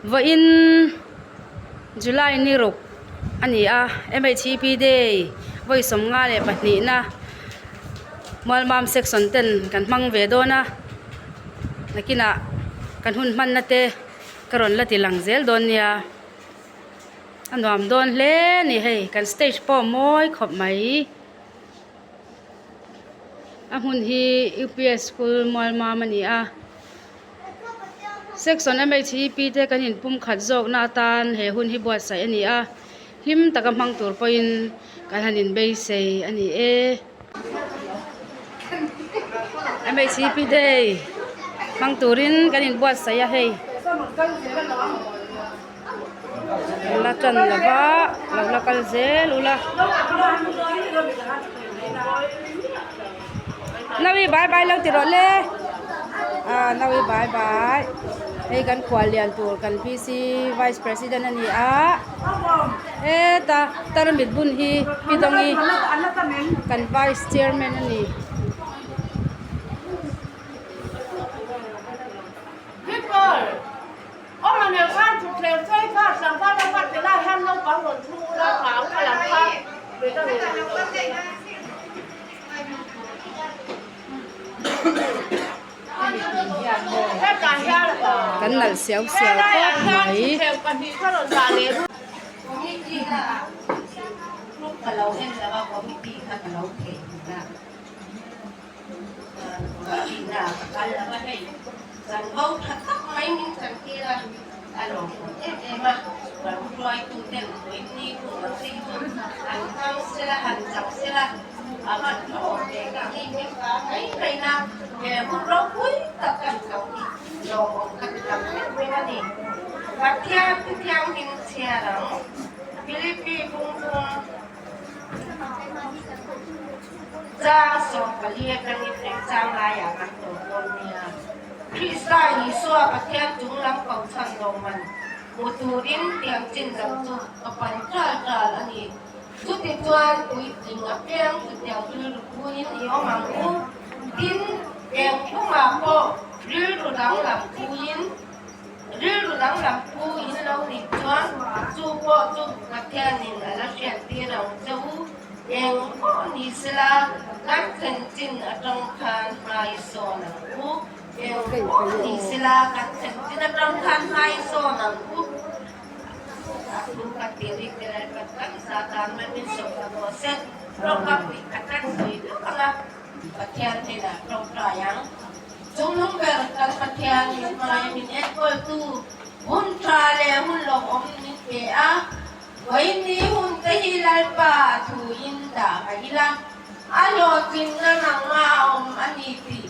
Vawiin July ni ruk a ni a M_H_E_P day vawi 52 na Mualmam section ten kan hmang ve dawn a nakinah kan hun hmanna te ka rawn la ti lang zel dawn nia a nuam dawn hle a ni hei kan stage pawh a mawi khawp mai. A hmun hi U_P_S school Mualmam a ni a section M_H_E_P te kan inpum khat zawk na atan he hun hi buatsaih a ni a hlim taka hmang tur pawhin kan han inbeisei a ni e. M_H_E_P day hmang turin kan inbuatsaih a hei. La tan lo va lo la kal zel ula Nawi bye bye lo ti rawh le ah Nawi bye bye hei kan khual lian tur kan P_C vice president a ni a heta tarmit bun hi pi dawngi kan vice chairman a ni. Kan nalh siau siau khawp mai. Chanvo tha tak mai min chantir a, a lawmawm em em a, kan hruaituten Whitney hun a chei chu an hmang sela, han chak sela, a van hlawm ve ka ni hming ta mai mai na, he hun ropui tak kan chang hi lawmawm ka ti tak meuh meuh a ni. Pathian thu thianghlim chhiar ang, Philippi bungthum. Chang 14 atangin remchang laiah kan tawp dawn nia. Krista Isua Pathian chung lam ko chhan lo man hmu turin tiang chin lo chu ka pan ṭal ṭal a ni. Chutichuan puitling apiang chutiang rilru puiin i awm ang u. Tin, eng kawngah pawh rilru danglam puiin Rilru danglam pu in lo nih chuan chu pawh chu Pathianin a la hriattir ang che u. Eng pawh ni sela kan thlen chin atang khan hmai sawn ang u. Eng pawh ni sela kan thlen chin atang khan hmai sawn ang u. A thu ka ti rik te lai pat kan za tan mai min sawm ta maw se. Tawngka pui khat kan sawi vek ang a, Pathian hnenah tawngtai ang. Chungnung ber kan Pathian min hmai min enkawltu hun tha leh hun lawmawm min pe a, vawiinni hun te hi Lalpa thu in dah mai ila, a hlawhtlinna nangmah a awm a ni tih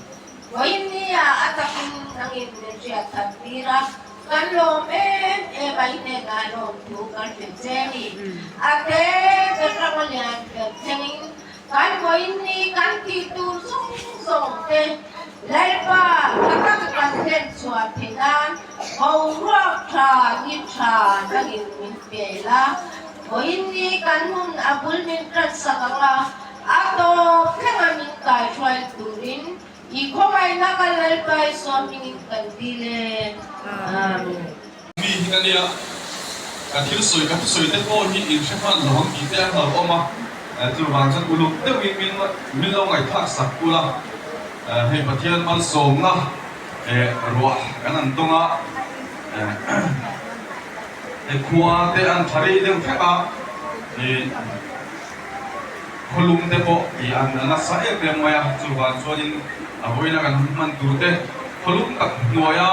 vawiinni ah a takin nangin min hriat that tir a, kan lawm em em a, i hnenah lawmthu kan hrilh che a ni. A te ber ranga lian ber thlengin Kan vawiinni kan tih tur zawng zawng te Lalpa tha taka kan hlen chhuah theih nan boruak tha ni tha dangin min pe la. Vawiinni kan hun a bul min tan sak ang a, a tawp thlenga min kaihruai turin i khawngaihna ka Lalpa Isua hmingin kan dil e. Amen. Mi hi ka nia, ka thil sawi ka thusawi te pawh hi in hre hman lo ang tih te a hlauhawm a, chuvang chuan uluk deuhin min min lo ngaihthlak sak ula, hei Pathian malsawmna ruah kan an tawng a, hei khua te an tha rei deuh thlek a, khawlum te pawh i an nasa em em mai a, chuvang chuanin a vawiina kan hman tur te khawlum tak hnuaia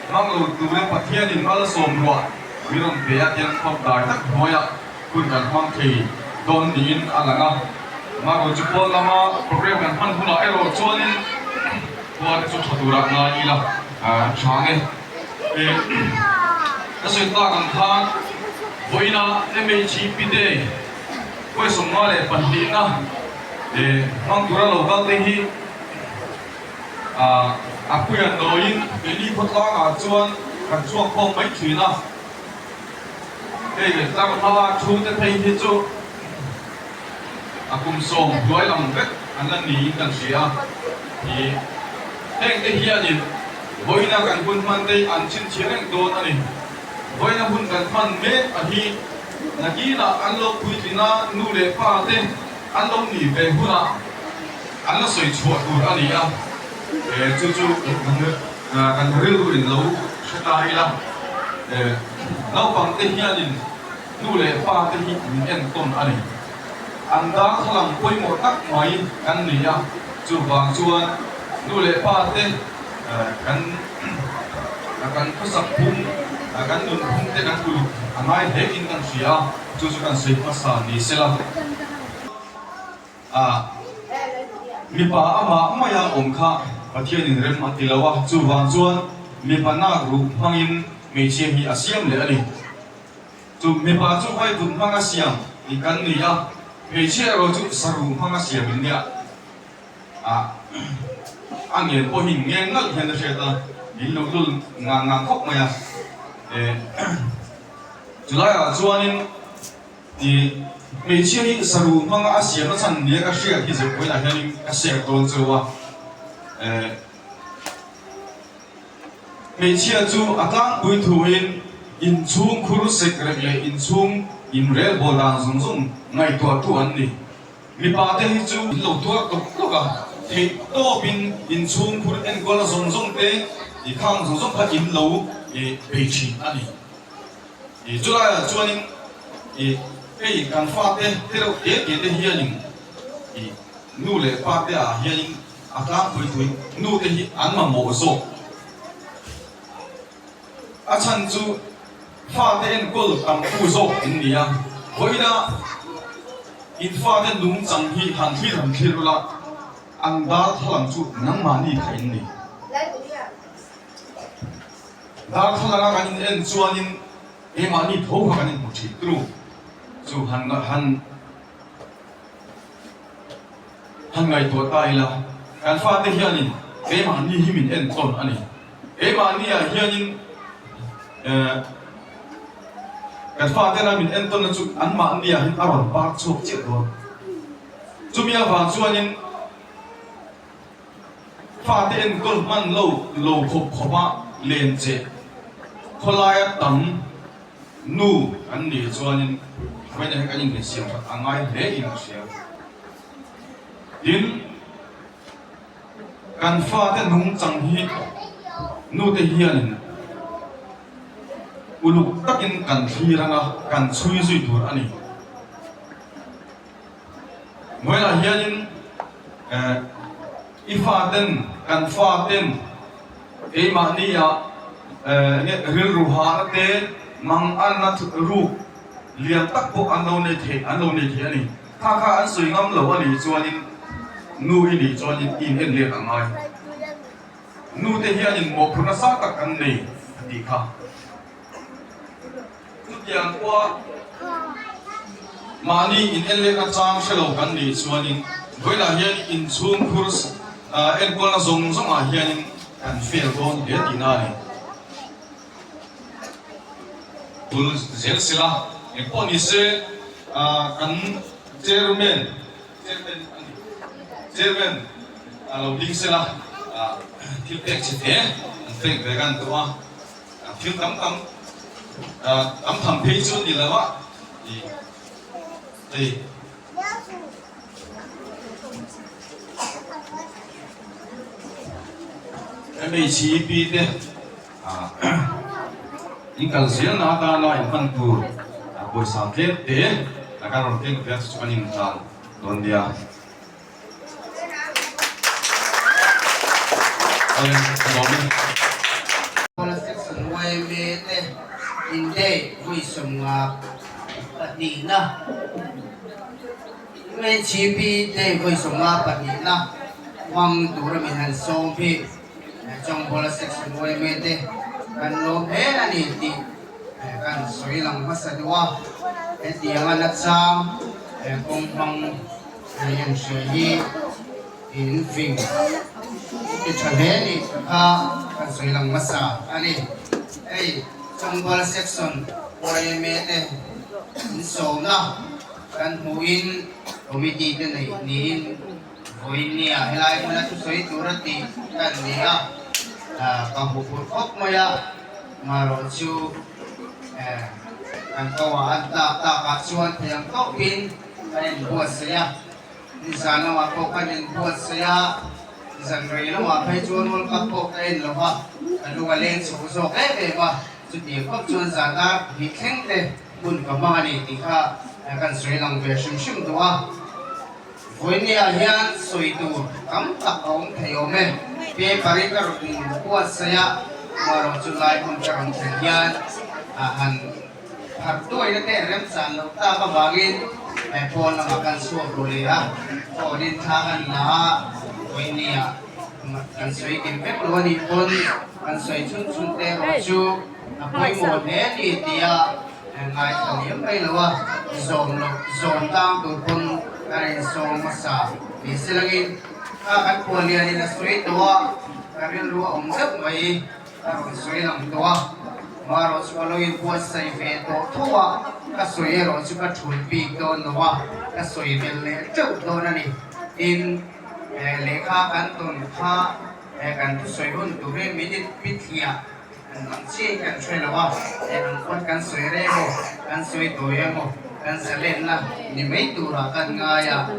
hmang lo turin Pathianin malsawm ruah min rawn pe a tiang khawp dai tak hnuaia hun kan hmang thei dawn niin a lang a. Mahraw chu pawn lama program kan hman hunah erawh chuanin khua te chu tha turah ngai ila tha nge. Ka sawi tak ang khan vawiina MHEP Day Vawi 52 na hmang tura lo kal te hi a puia nawiin keini khawtlangah chuan kan chhuak khawm mai thin a. Hei tlanghma thu te phei hi chu a kum sawm hnuai lam vek an la niin kan hria a. Heng te hianin vawiina kan hun hman te hi an chhinchhiah reng dawn a ni. Vawiina hun kan hman mek a hi nakinah an lo puitlina nu leh pa te an lo nih ve hunah an la sawi chhuah tur a ni a, chu chu kan rilru in lo hre ta ila. Naupang te hianin nu leh pa te hi min entawn a ni. An darthlalang pawimawh tak mai kan ni a, chuvang chuan nu leh pa te kan kan khawsak phung, kan nun phung te kan uluk a ngai hle in kan hria a, chu chu kan sawi hmasa ni sela. Mipa amah maia awm kha Pathianin rem a ti lo a, chuvang chuan mipa nak ruh hmangin hmeichhia hi a siam leh a ni. Chu mipa chu vaivut hmanga siam in kan ni a, hmeichhia erawh chu saruh hmanga siam in nia. A ngen pawhin ngen nalh hian a hriat a, min luhlul ngang ngang khawp mai a. Chulaiah chuanin i hmeichhia hi saruh hmanga a siam a chhan nia ka hriat hi zirpuilah hianin ka share dawn cheu a. Hmeichhia chu a tlangpui thuin inchhung khur sek rek leh inchhung inrelbawl dan zawng zawng ngaihtuahtu an ni. Mipa te hi chu in lo tuar tawk tawk a, theih tawpin inchhung khur enkawlna zawng zawng te i khang zawng zawng kha in lo bei thin a ni. I chulaiah chuanin i hei kan fate te reuh te te te hianin i nu leh pa te ah hianin A tlangpui tui nu te hi an mamawh zawk. A chhan chu fate enkawl tamtu zawk in ni a, vawiina in fate nungchang hi han thlir han thlir ula, an darthlalang chu nangmahni kha in ni. Darthlalanga kan in en chuanin keimahni tho kha kan inhmu thin turu chu han han. Han ngaihtuah ta ila, kan fate hianin keimahni hi min entawn a ni. Keimahniah hianin kan fatena min entawnna chu anmahniah hian a rawn par chhuak chiah dawn. Chumi avang chuanin fate enkawl hman lo lo khawp khawpa len che khawlaia tam Nu kan nih chuanin vawiin ah hian kan inhmeichhiam that a ngai hle in ka hria. Tin, kan fate nungchang hi nute hianin uluk takin kan thlir anga kan chhui zui tur a ni. Vawiin ah hianin i faten kan faten Keimahnia nge rilru hahna te, manganna ruk lian tak pawh an lo nei thei an lo nei thei a ni. Kha kha an sawi ngam lo a nih chuanin nu i nih chuanin i in en let a ngai. Nu te hianin mawhphurh nasa tak an nei a tih kha. Chutiang pawha mahni in en letna chang hre lo kan nih chuanin vawilah hian inchhungkhur enkawlna zawng zawngah hianin kan fail dawn hle tihna a ni. Bul zel sila engpawh ni se kan chairman chairman a ni chairman a lo ding sela thil pek chhe te an pek ve kan duh a. Thil tam tam tam tham phei chu ni lo a i hei MHEP te in kal zel na atana in hman tur pawisa tlem te a kan rawn keng ve a chu chu kan inhlan dawn nia. Section yma te in day vawi 52na MHP day vawi 52na hmang tura min han sawm hi Chawngbawl Section yma te kan lawm hle a ni tih kan sawi lang hmasa duh a, hetianga nachang kawng hmang Hei an hria hi in fing ti tha hle ni kha kan sawi lang hmasa a ni. Hei Chawngbual Section yma te in sawmna kan hmuhin committee te neih niin vawiin nia helai hmuna thusawi tura tih kan ni a, ka huphurh khawp mai a, marawh chu. Kan ko ah an tlak takah chuan thiam tawkin kan inbuatsaih a, nizan lamah pawh kan inbuatsaih a, zan rei lamah phei chuan World Cup pawh ka en lo va, ka lung a leng chho zawk em em a, chutiang khawp chuan zan dar hnih thleng te hun ka hmang a ni tih kha kan sawi lang ve hrim hrim duh a. Vawinia hian sawi tur tam tak a awm thei awm e. Paper in ka rawn inbuatsaih a, amaherawh chu lai hun ka rawn thlen hian a han pharh tuaina te remchan loh tak avangin pawn lamah kan chhuak ru leh a, phone in thla kan la a, vawinia kan sawi kim vek lo a nih pawn kan sawi chhun chhun te erawh chu a pawimawh hle a ni tia Ngaithla liam mai lo a, zawm loh zawm tlang tur pawn ka rinsawm hmasa ni se langin kha kan khual lianin a sawi tawh a, ka rilru a awm deuh mai a rawn sawi lang tawh a, marawh chu ka lo inbuatsaih ve tawh tho a, ka sawi erawh chu ka thul bik dawn lo a, ka sawi belh leh teuh dawn a ni. Tin, lehkha kan tawn kha kan thusawi hun turin minute bithliah An ang chiah kan hre lo a, eng ang pawn kan sawi reng emaw, kan sawi tawi emaw, kan zalenna ni mai turah kan ngai a,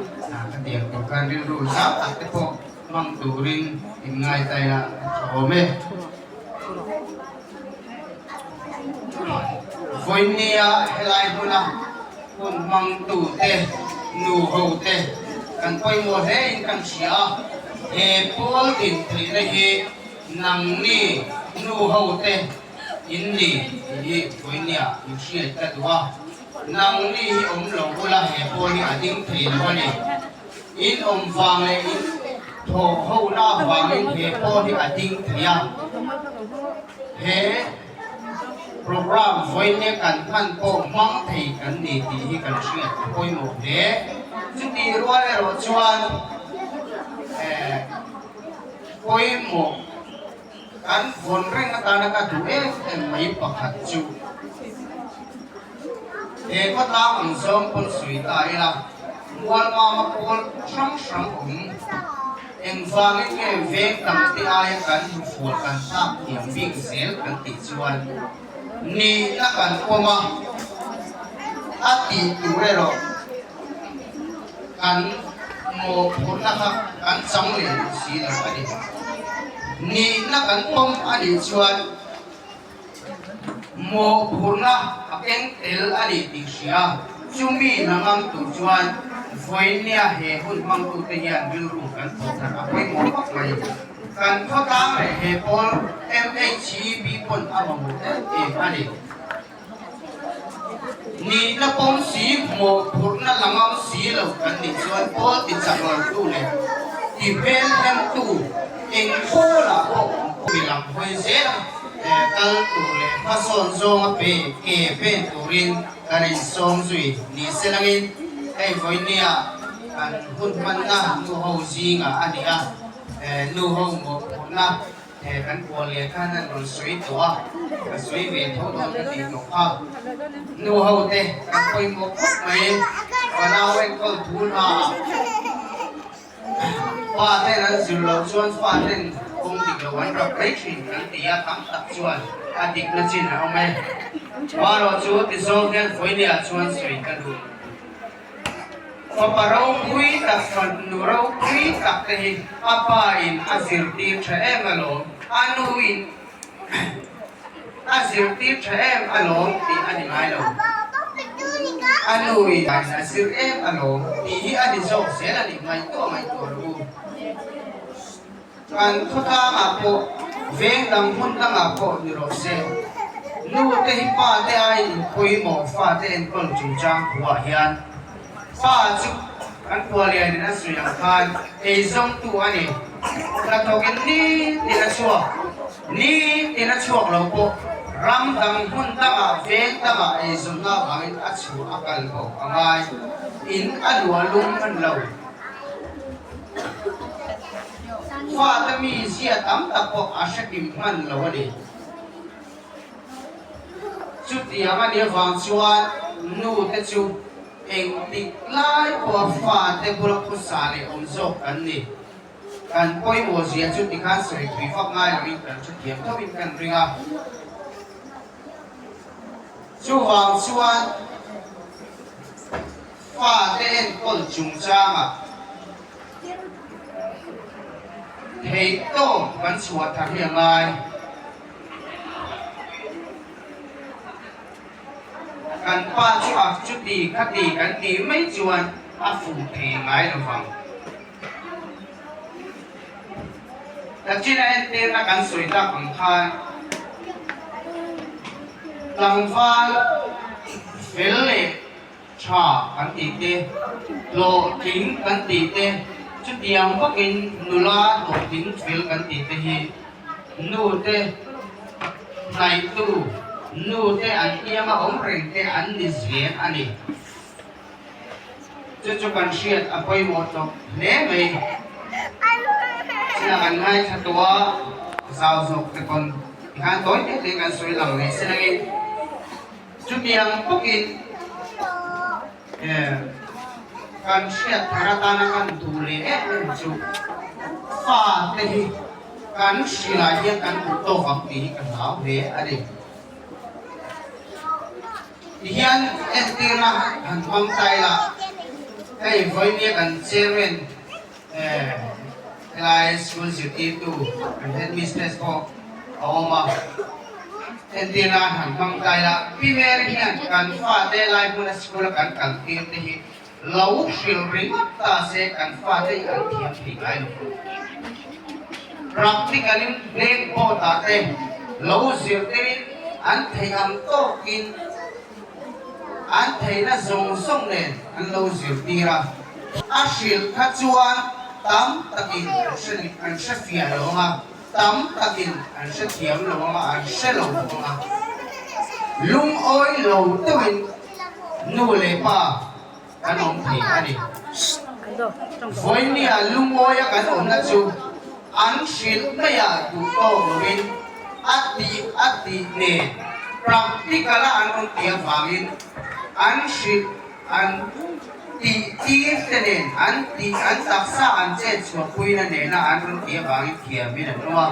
ka tiang tur khan rilru zau tak te pawh hmang turin in ngai ta ila a tha awm e. Vawinia helai hmuna hun hmangtu te, nu ho te kan pawimawh hle in kan hria a, he pawl din theihna hi Nangni nu ho te in ni tih hi vawinia in hriat ka duh a, nangni hi awm lo bula he pawl hi a ding thei lo a ni. In awm vang leh in thawh ho na avangin he pawl hi a ding thei a. He program vawinia kan hman pawh hmang thei kan ni tih hi kan hriat a pawimawh hle. Chutih rual erawh chuan eh. Pawimawh kan vawn reng atana ka duh em em mai pakhat chu he khawtlang ang zawng pawn sawi ta ila, Mualmama pawl hrang hrang awm engvangin nge veng tam te aia kan hnufual kan tlak thiam bik zel kan tih chuan nihna kan pawm a, a tih tur erawh Kan mawhphurhna kha kan chang leh duh si lo a ni. Nihna kan pawm a nih chuan mawhphurhna a keng tel a ni tih hria. Chumi hna ngam tur chuan vawinia he hun hmangtute hian rilru kan thawh that a pawimawh vak mai. Kan khawtlang leh he pawl MHEB pawn a mamawh em em a ni. Nihna pawm si, mawhphurhna la ngam si lo kan nih chuan pawl ti chak lo tu leh ti hmel hem tu eng pawlah pawh mi lam hawi zel a, kal tur leh hmasawn zawnga pe ke pen turin kan insawm zui ni se langin hei vawinia kan hun hmanna nu ho zingah a ni a, nu ho mawhphurhna He kan kual leh khan an rawn sawi tawh a, ka sawi ve tho dawn ka tih tawh kha. Nu ho te kan pawimawh khawp mai, fanau enkawl thu hna ah pa ten an zir loh chuan fa ten kawng dik lo an rap mai thin kan ti a, tam tak chuan a dikna chin a awm e. Marawh chu tizawng hian vawinia chuan sawi ka duh. Fapa ropui tak fanu ropui tak te hi a pa in a zirtir tha em alawm, a nu in a zirtir tha em alawm tih a ni ngai lo. A nu in a zir em alawm tih hi a ni zawk zel a ni, ngaihtuah ngaihtuah rawh u. Kan khawtlangah pawh, veng dang hmun dangah pawh ni rawh se, nu te hi pa te aiin in pawimawh fate enkawl chungchang thuah hian pa chu kan khualianin a sawi ang khan eizawngtu a ni. Hnathawkin nitin a chhuak, nitin a chhuak lo pawh ram dang hmun dangah veng dangah eizawnna avangin a chhuah a kal bawk a ngai, in a luah lum hman lo. Fate mi zia tam tak pawh a hre kim hman lo a ni. Chutiang a nih avang chuan nu te chu engtik lai pawha fate bula khawsa leh awm zawk kan ni. Kan pawimawh zia chu tikhan sawi thui vak ngai loin kan hrethiam tho in kan ring a. Chuvang chuan fate enkawl chungchangah theihtawp kan chhuah thar hi a ngai. Kan pa chu a chuti khati kan tih mai chuan a fuh thei ngai lo vang. Kachina entirna kan sawi tak ang khan tlangval fel leh tha kan tih te, hlawhtling kan tih te, chutiang bawkin nula hlawhtling fel kan tih te hi nu te hnaihtu, nu te an kianga awm reng te an ni zel a ni. Chu chu kan hriat a pawimawh tawp hle mai. China kan ngaithla tawh a, zau zawk te pawn tikhan tawi te te kan sawi lang leh si langin chutiang bawkin kan hriat thar atana kan duh leh em em chu fa te hi kan hrilh ah hian kan duh tawk ang tih hi ka hlau hle a ni. Tihian entirna han hmang ta ila, hei vawinia kan chairman helai school zirtirtu kan headmistress pawh a awm a, entirna han hmang ta ila, Pi Mary hian kan fate lai hmuna school a kan kal tir te hi lo hrilh ringawt ta se kan fate hi an thiam thei ngai lo. Practical in blackboard ah te lo zirtirin an theih ang tawkin an theihna zawng zawng nen an lo zirtir a. A hrilh kha chuan tam takin an hre an hre fiah lo ang a, tam takin an hre thiam lo ang a, an hre lo bawk ang a. Lungawi lo deuhin nu leh pa kan awm thei a ni. Vawinia lungawia kan awmna chu an hrilh maiah duh tawk lovin a tih a tih nen practical-a an rawn tih avangin an hrilh an tih tir te nen an tih an taksa an chet chhuahpuina nena an rawn tih avangin thiamin an awm a,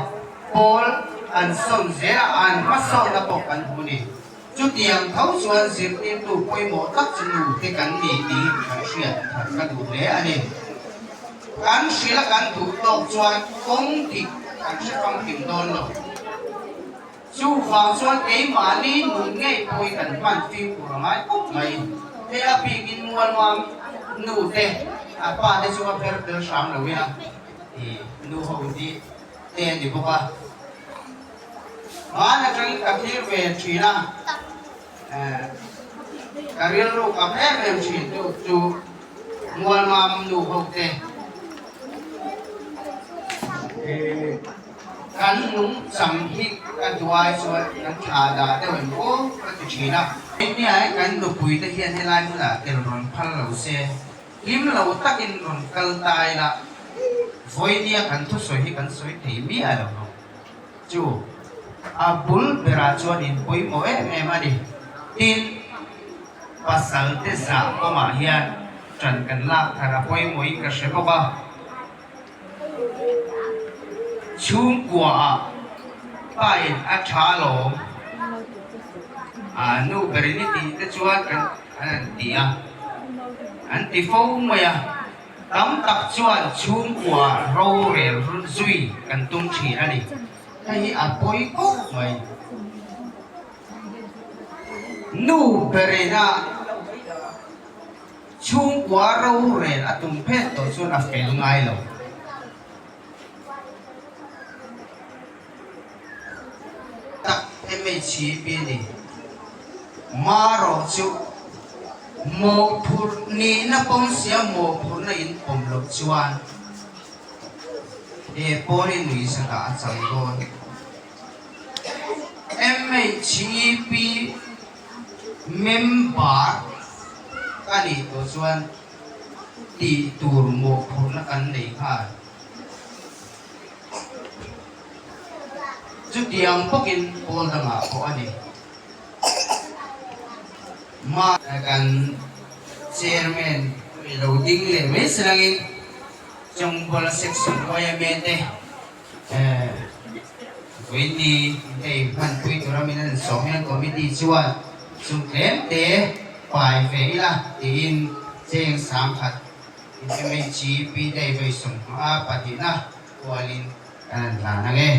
pawl an sawn zel a, an hmasawnna pawh kan hmu ni. Chutiang tho chuan zirtirtu pawimawh tak chu nute kan ni tih kan hriat that ka duh hle a ni. Kan hrilh a kan duh tawk chuan kawng dik kan hre famkim dawn lo. Chuvang chuan keimahni nun ngei pawhin kan hman fimkhur a ngai khawp mai. Hei a bikin mualmam nute a pate chu a pher tel hram lo ila i nu ho hi te a ni bawk a. Hmaan atangin ka thlir ve thin a, ka rilru kap em em thin tu chu Mualmam nu ho te kan nungchang hi ka duai chuan kan thla dah deuh em aw ka ti thin a. Engtia kan nupui te hian helai hmunah tel rawn phal lo se, hlim lo takin rawn kal ta ila, vawinia kan thusawi hi kan sawi thei miah lo ang. Chu a bul berah chuan in pawimawh em em a ni. Tin, pasal te zah kawngah hian ṭan kan lak thar a pawimawhin ka hre bawk a. Chhungkuaah pain a ṭha alawm, a nu berin i tih te chuan kan an ti a, an ti fo mai a. Tam tak chuan chhungkua rorel zui kan tum thin a ni. Hei hi a pawi khawp mai. Nu berina chhungkua rorel a tum phet tawh chuan a fel ngai lo. Tak MHCP ni. Marawh chu mawhphurh nihna pawm sia mawhphurhna in pawm loh chuan he pawl hi nuihzatah a chang dawn. MHCP member ka nih tawh chuan tih tur mawhphurhna kan nei nghal. Chutiang bawkin pawl dangah pawh a ni. Mah kan chairman lo ding leh mai silangin Chawngbuala section yma te vawiin ni hei hmanpui tura min an sawm hian committee chuan. Sum tlem te pai ve ila tiin cheng 10,000 in MHP Day vawi 50 pahnihna kualin kan han hlan ang e.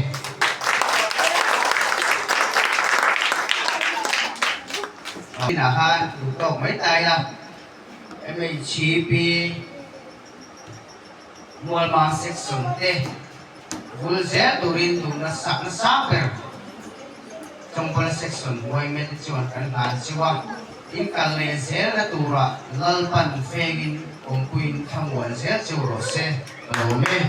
Inah khan duh tawk mai ta ila MHP Mualma section te vul zel turin duhna sakna sang ber Chawngbawl section yma te chuan kan hlan chiu a, in kal leh zelna turah Lalpan vengin awmpuiin thlamuan zel chiu rawh se ka lawm e.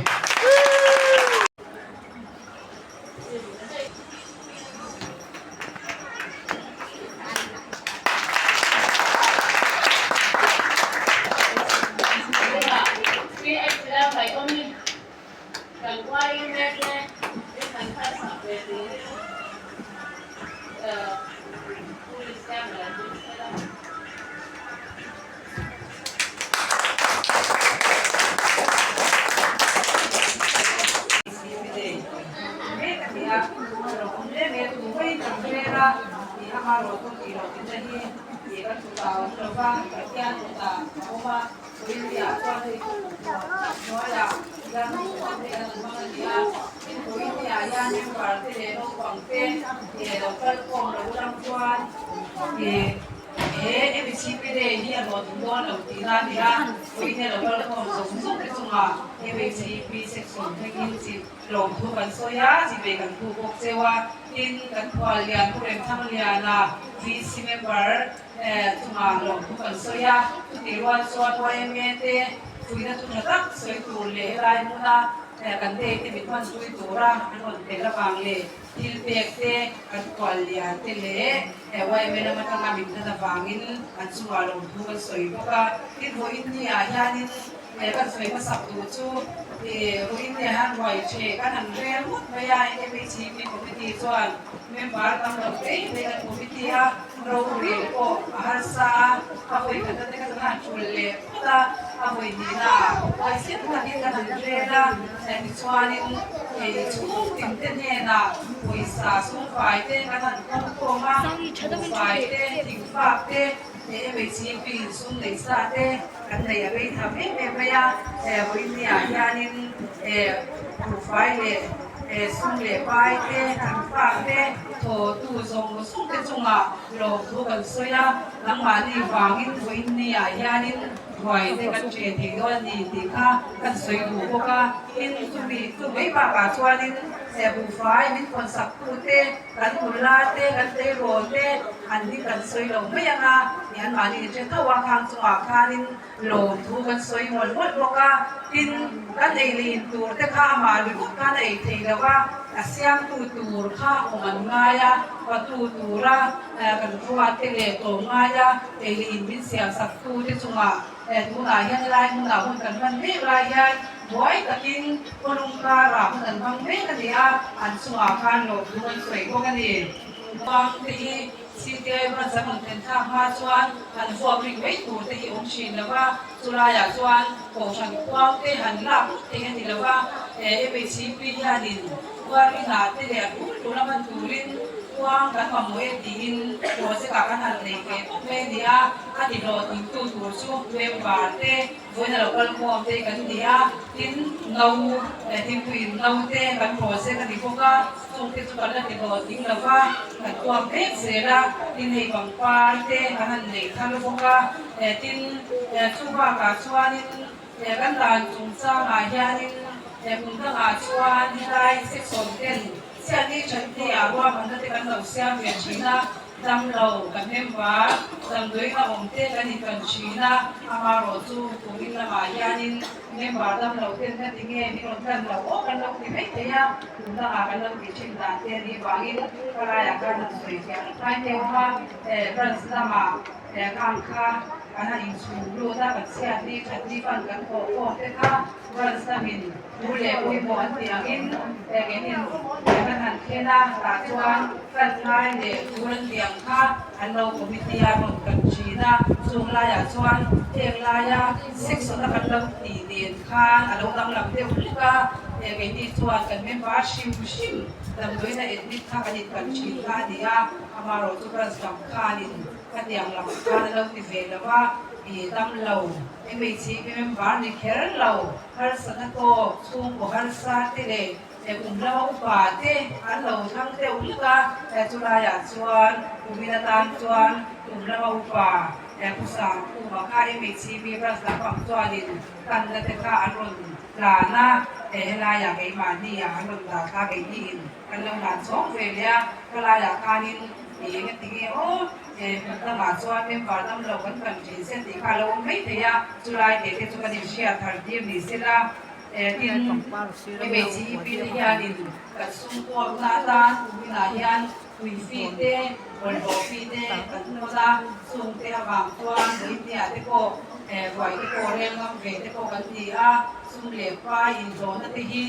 Lawmthu kan sawi a, chivei kan phu bawk cheu a, tin kan khual lian Pu Remthangliana VC member chungah lawmthu kan sawi a, chutih rual chuan yma te fuihna thu tha tak sawi tur leh helai hmuna kan day te min hman pui tura an rawn tel avang leh thil pek te kan khual lian te leh yma lam atanga min hlan avangin an chungah lawmthu kan sawi bawk a, tin vawiin ni ah hianin Kan sawi hmasak duh chu vawiin nia hian ruai che kan han rel ngawt mai a, MHEP committee chuan member tam lo mai mai kan committee a, rorel pawh a harsa a, a vawi khatna te kha chuan han tul leh phawt a, a vawi hnihna ah huaisen takin kan han rel a, tichuanin chhung tin te hnenah pawisa sumfai te kan han khawmkhawm a, buhfai te, thingfak te, MHEP sum nei sa te, Kan nei a vei tham em em mai a, vawinia hianin buhfai leh sum leh pai te, thingfak te, thawhtu zawng zawng te chungah lawmthu kan sawi a, nangmahni vangin vawinia hianin ruai te kan chen thei dawn a ni tih kha kan sawi duh bawk a, tin chumi chu mai bakah chuanin buhfai min khawnsak tute, Kan nula te, kan tleirawl te an hi kan sawi lo mai ang a, ni an mahni in hre tho a, khang chungah khanin lawmthu kan sawi mawlh mawlh bawk a, tin kan ei leh in tur te kha amah ringawt khan a ei thei lo a, a siamtu tur kha awm an ngai a, patu tura kan khua te leh tlawm ngai a, ei leh in min siam sak tu te chungah tunah hian helai hmunah hun kan hman mek lai hian Buai takin khawlum karah hun an hmang mek a ni a, an chungah khan lawmthu an sawi bawk a ni. Bang te hi CTI branch an rawn thlen thlak hma chuan han vuak rik mai tur te hi awm thin lo va, chulaiah chuan kohhran khuang te han lak ngawt thei a ni lo va, MHCP hianin khuar inah te leh a tul tul a hman turin khuang kan mamawh e tiin project ah kan han nei ve bawk mai a ni a, a ti hlawhtlingtu tur chu member te Vawiin a lo kal khawm te kan ni a, tin no thingpuiin no te kan project a ni bawk a, chung te chu kan la ti hlawh ding lo va, kan tuam mek zel a, tin hei pangpar te kan han nei thar bawk a, tin chu bakah chuanin kan dan chungchangah hianin kum dangah chuan helai section ten chhiatni thatni ah ruahmanna te kan lo siam ve thin a. Damlo kan member damdawiin a awm te kan inkan thin a, amarawh chu kumin lamah hianin member damlo ten ka ti nge min rawn tlan lo aw kan lo ti mai thei a, kum dangah kan lo tih thin dan te a nih vangin ka laiah khan han sawi fiah vek ngai deuh a, branch lamah khang kha kan han inchhung lut a, kan chhiatni thatni fan kan thawh khawm te kha branch lamin Thu leh pawimawh an tih angin engin kan han thlen a, tah chuan kan ngai leh thu an tih ang kha an lo committee a rawn kan thin a, chung laiah chuan heng laia section a kan lo tih nen khan a lo danglam deuh hlek a. Keini chuan kan member hrim hrim damdawiina admit kha kan inpan thin kha a ni a, amaherawhchu branch dang khanin khatiang lam khan a lo ti ve lo a, ih damlo MHP member ni kher lo, harsatna tawk, chhungkaw harsa te leh kum lama upa te an lo thlang deuh hlek a, chulaiah chuan kumin atan chuan kum lama upa Pu Sangkhuma kha MHP branch lampang chuanin tanna te kha an rawn tlan a, helaiah keimahni ah an rawn dah thla keini in kan lo hlan chhawng ve leh a, khalaiah khanin eng a ti nge aw, hmun dangah chuan member dam lo kan kan thin se tih kha a lo awm mai thei a, chulai te te chu kan inhriat thar tir ni sela, tin MHEP te hianin kan sum kuakna atan kuminah hian tui fi te, bawlhhlawh fi te kan hnawn a, chung te avang chuan India te pawh ruai te pawh rel ngam ve te pawh kan ni a, sum leh pai inhlawhna te hi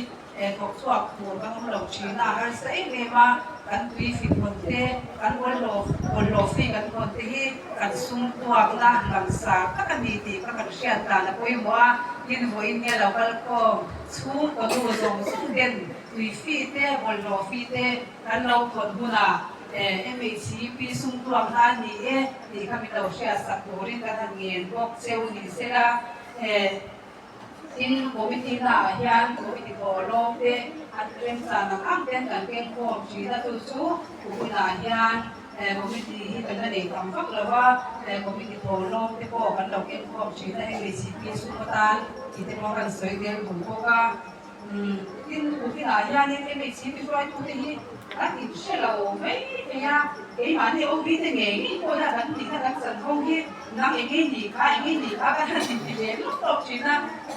thawk chhuak tur kan awm lo thin a, harsa em em a, kan tui fi thawn te, kan bawlhhlawh bawlhhlawh fi kan thawn te hi kan sum tuakna langsar tak a ni tih kha kan hriat dan a pawimawh a, tin vawiin nge lo kal khawm chhungkaw nu zawng zawng ten tui fi te, bawlhhlawh fi te Kan lo thawn hunah MHCP sum tuak hna a ni e tih kha min lo hriat sak turin kan han ngen bawk cheu ni sela. Tin, committee hnaah hian committee thawh lawm te an remchan ang ang ten kan keng khawm thin a, chu chu hunah hian committee hi kan la nei tam vak lo a, committee thawh lawm te pawh kan lo keng khawm thin a, MHCP sum atan tih te pawh kan sawi tel duh bawk a. Tin, kukinah hianin MHCP hruaitute hi kan inhre lo mai thei a, keimahni OB te ngei ngei pawh hian kan tihna kan chan ho hi nang eng nge ni kha, eng nge ni kha kan han inti ve lawk lawk thin a,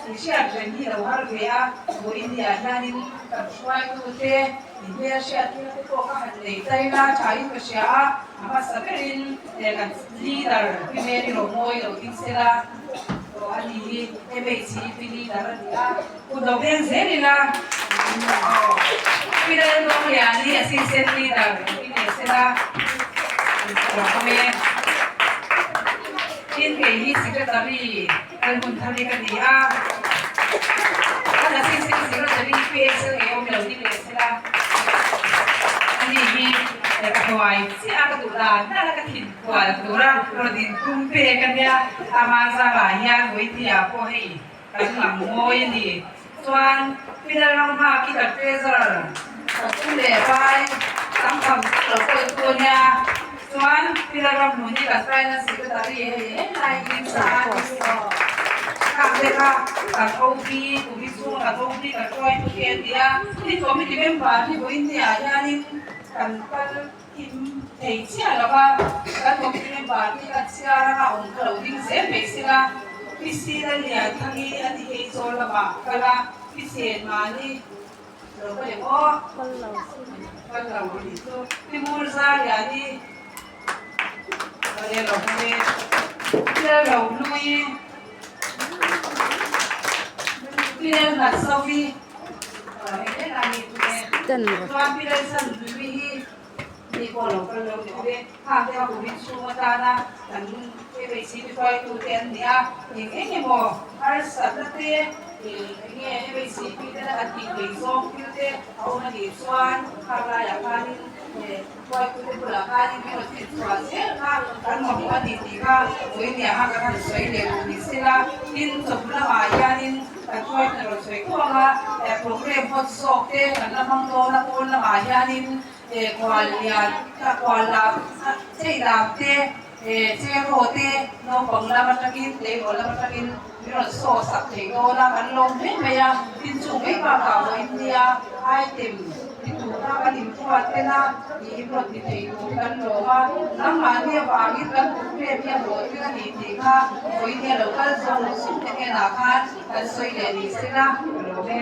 inhriat reng hi lo har ve a, Vawinia hianin kan hruaitute inhmelhriat thil te pawh ka han nei tai la thain ka hria a, a hmasa berin kan leader Pi Mary Romawi lo ding sela aw a ni hi MHCP leader a ni a. Kut lo veng zel ila Pi Lalnuangliani Assistant Leader i nei sela lo awm e. Tin kei hi Secretary Lalhmunthari ka ni a, kan Assistant Secretary Pi Excel ngei awm lo ding leh sela ani hi ka hnuai chiah a ka duh dan dan a ka thin kual tura rawn intum pek a nia, ama zarah hian Vawitia pawh hei Kan lang mawi a ni. Chuan Fidel ram nghak i kan treasurer ka pu leh vai tam tham tak lo pawh i thu ania. Chuan Fidel ram hmun hi kan finance secretary hei helai in sa a ni aw. Khang te kha kan OP kum hi chhunga kan OP kan hruaitu te an ni a. Tin committee member hi vawiin ni ah hianin kan kal kim thei chiah lo va, kan committee member te hi kan chhiar anga awm kha lo ding zel mai sela, Pi Sila Lian Thangi a ti hei chawl lamah kal a, Pi Sen Mani lo ka lem aw, kal lo a nih chu, Pi Murza Liani lo le lo hmu e, Pi Lalrohlui, Pi Lalnatsovi. Kan hruaina rawn sawi kuang a, program hot zawk te kan la hmang dawn a, pawn lamah hianin kual lian kual lam chei lam te cheraw te naupang lam atangin tleirawl lam atangin min rawn saw sak thei dawn a, kan lawm hle mai a, tin chung mai bakah vawiin nia item ti tura kan inruat ten a ih rawn ti thei tur hi kan lawm a, nangmahni avangin kan program hi a hlawhtling a ni tih kha vawiin nia lo kal zawng zawng te hnenah khan Kan sawi leh ni se la, ka lawm e.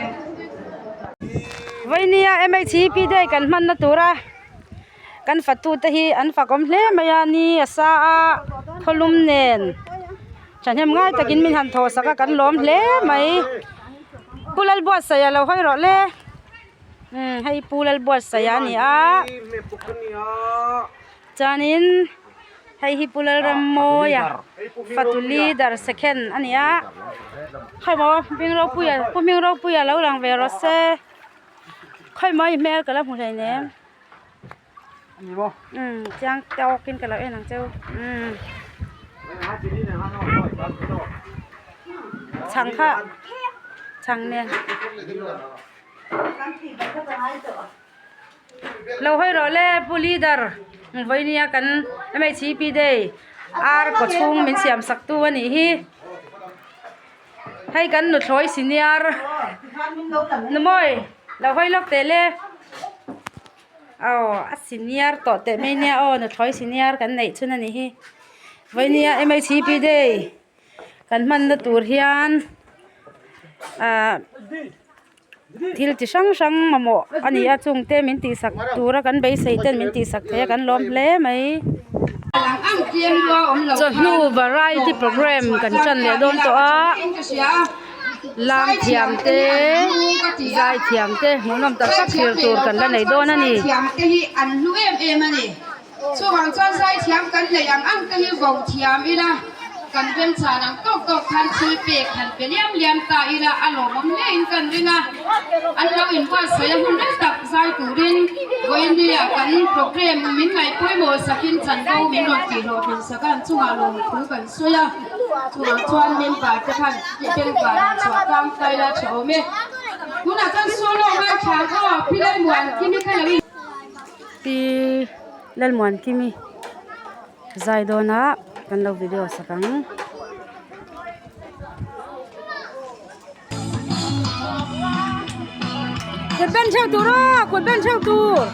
Vawinia MHEP day kan hmanna tura kan fatute hi an fakawm hle mai a ni a sa a khawlum nen thahnem ngai takin min han thawh sak a kan lawm hle mai Pu Lalbuatsaih a lo hawi rawh le umm hei Pu Lalbuatsaih a ni a chuanin. Hei hi Pu Lalrammawia fatu leader second a ni a. Khawimaw Hming Ropuia Pu Hming Ropuia lo lang ve rawh se. Khawimaw i hmel ka la hmu hleinem. Umm chiang tawkin ka lo en ang cheu umm chhang kha chhang nen lo hawi rawh le pu leader vawinia kan M_H_P day ar kaw chhung min siam sak tu a nih hi hei kan nuthlawi senior numawi lo hawi lawk teh le. Aw a senior tawh teh mai nia aw nuthlawi senior kan neih chhun a nih hi vawinia M_H_P day kan hmanna tur hian ah thil chi hrang hrang mamawh a ni a chung te min tihsak tura kan beisei ten min tihsak thei a kan lawm hle mai. Chawhnu variety program kan tan leh dawn tawh a. Lam thiam te zai thiam te hmuhnawm tak tak thlir tur kan la nei dawn a ni. Thiam te hi an hlu em em a ni. Chuvang chuan zai thiam kan neih ang ang te hi vo thiam ila kan remchan ang tawk tawk khan thil pek han pe liam liam ta ila a lawmawm hle in kan ring a. An lo inbuatsaih a hun reng tak zai turin vawinia kan programme min ngaih pawimawh sakin chanvo min rawn tihhlawhtlin sak a, an chungah lawmthu kan sawi a. Chuvang chuan member te khan bengvar an chhuah tlang ta ila tha awm e. Tunah chuan solo ngaithla ang aw, Pi Lalmuankimi kha lo in. Pi Lalmuankimi zai dawnah kan lo video sak ang. Kut ben theuh tur aw, kut ben theuh tur.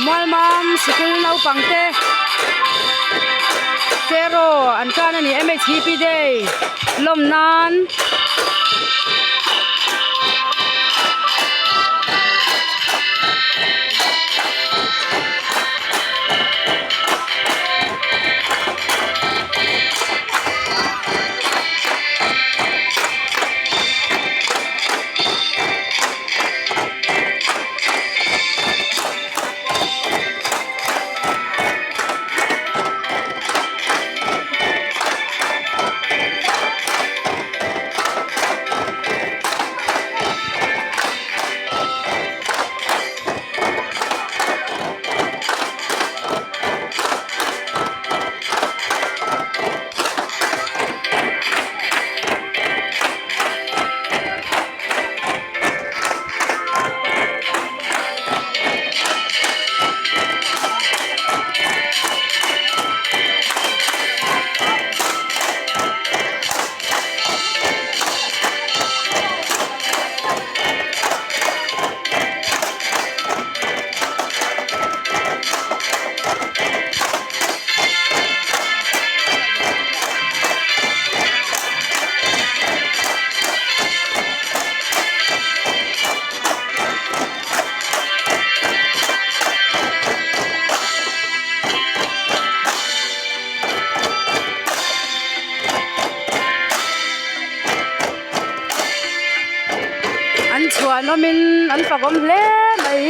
Mualmam sikul naupang te Cheraw an tan a ni M_H_P day lawm nan. An chhuanawmin an fakawm hle mai.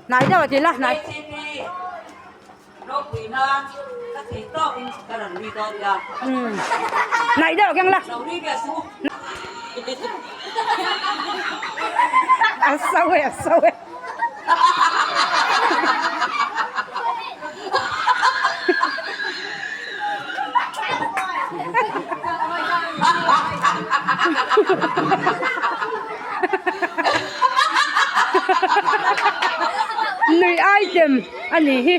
Hnai deuh a ti la hnai. Ropui nan ka thei tawkin ka rawn ri dawn nia. Naih deuh keng la. Lo ri ve suh. A so e, a so e. Nuih item a nih hi.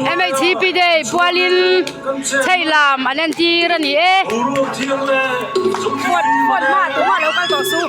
MHP Day pualin chei lam an entir a ni e. Phone phone hma tumah lo kal tawh suh.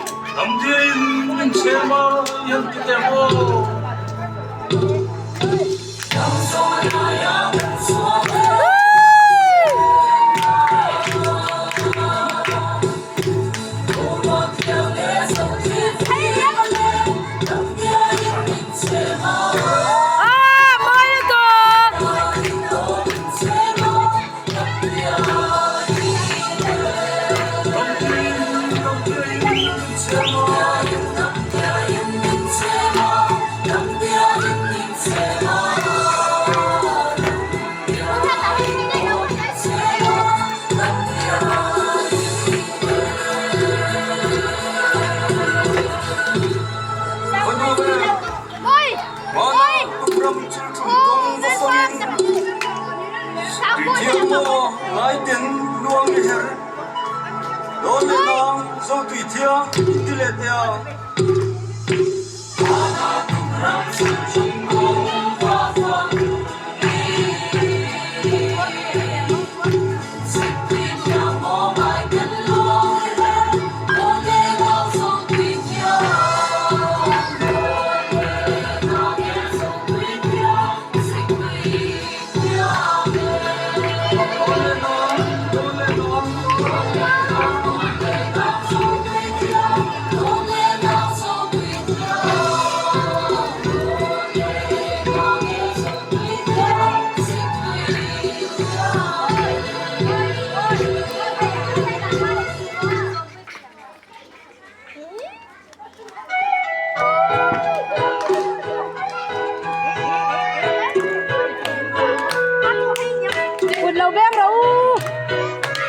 Kut lo beng rawh u.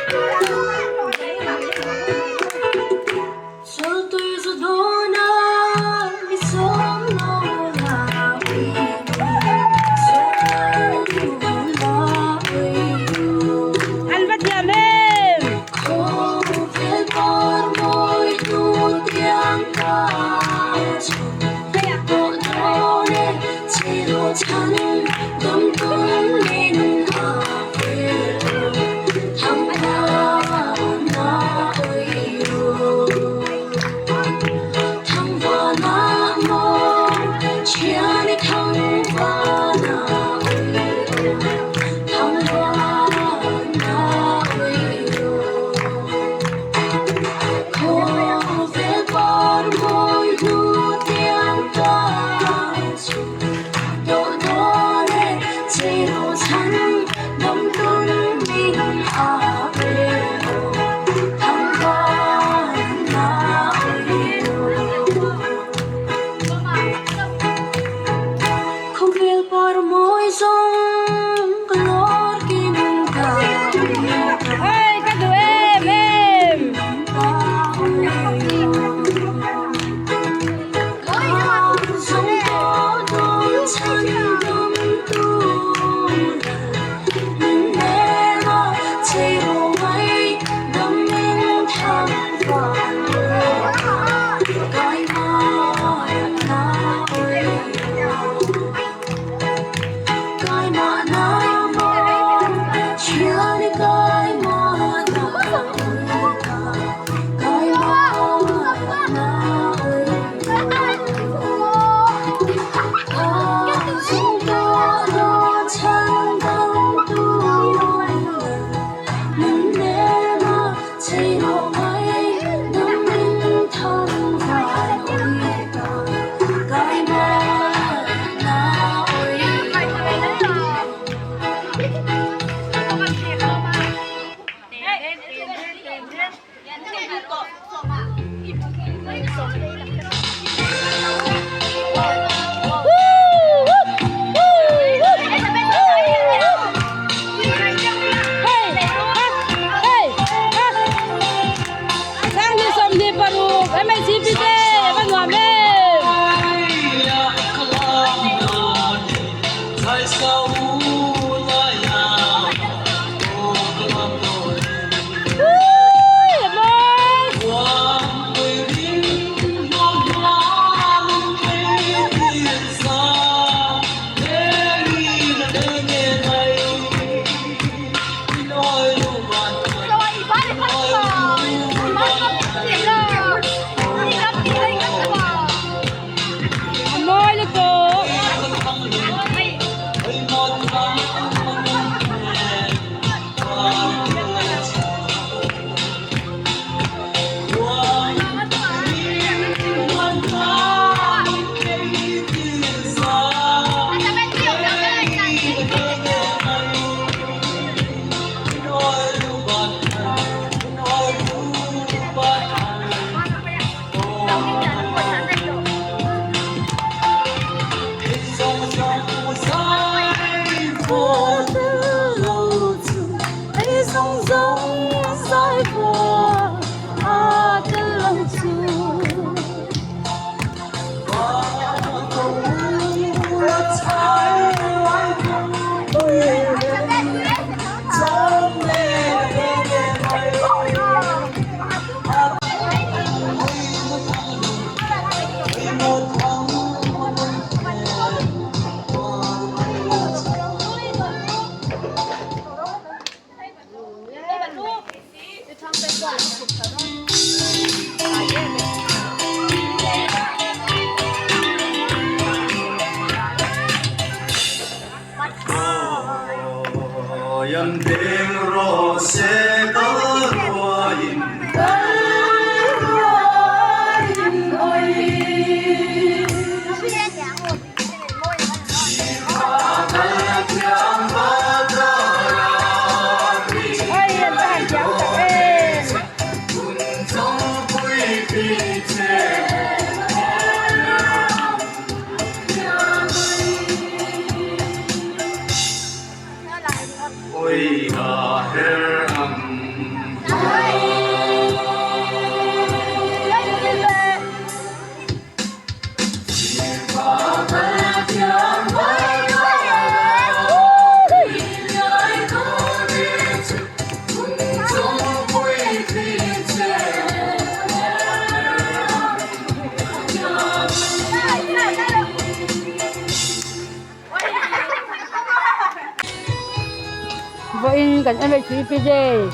Vawiin kan MHEP Day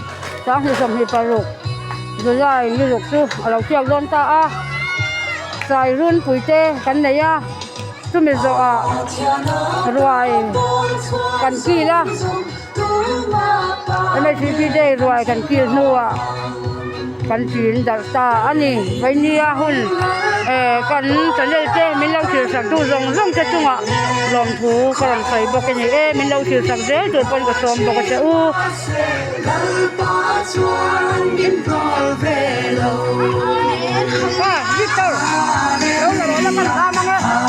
2026 July ni ruk chu a lo chhiak dawn ta a, sai runpui te kan nei a, chumi zawhah ruai kan kil a, MHEP Day ruai kan kil hnuah kan chin darh ta a ni. Vainia hun eh kan channel te min lo thlir sak tu zawng zawng te chungah lawmthu ka rawn sawi bawk a ni e, min lo thlir sak zel tur pawn ka sawm bawk a che u. Pa Victor lo la rawh la ka la am ang e.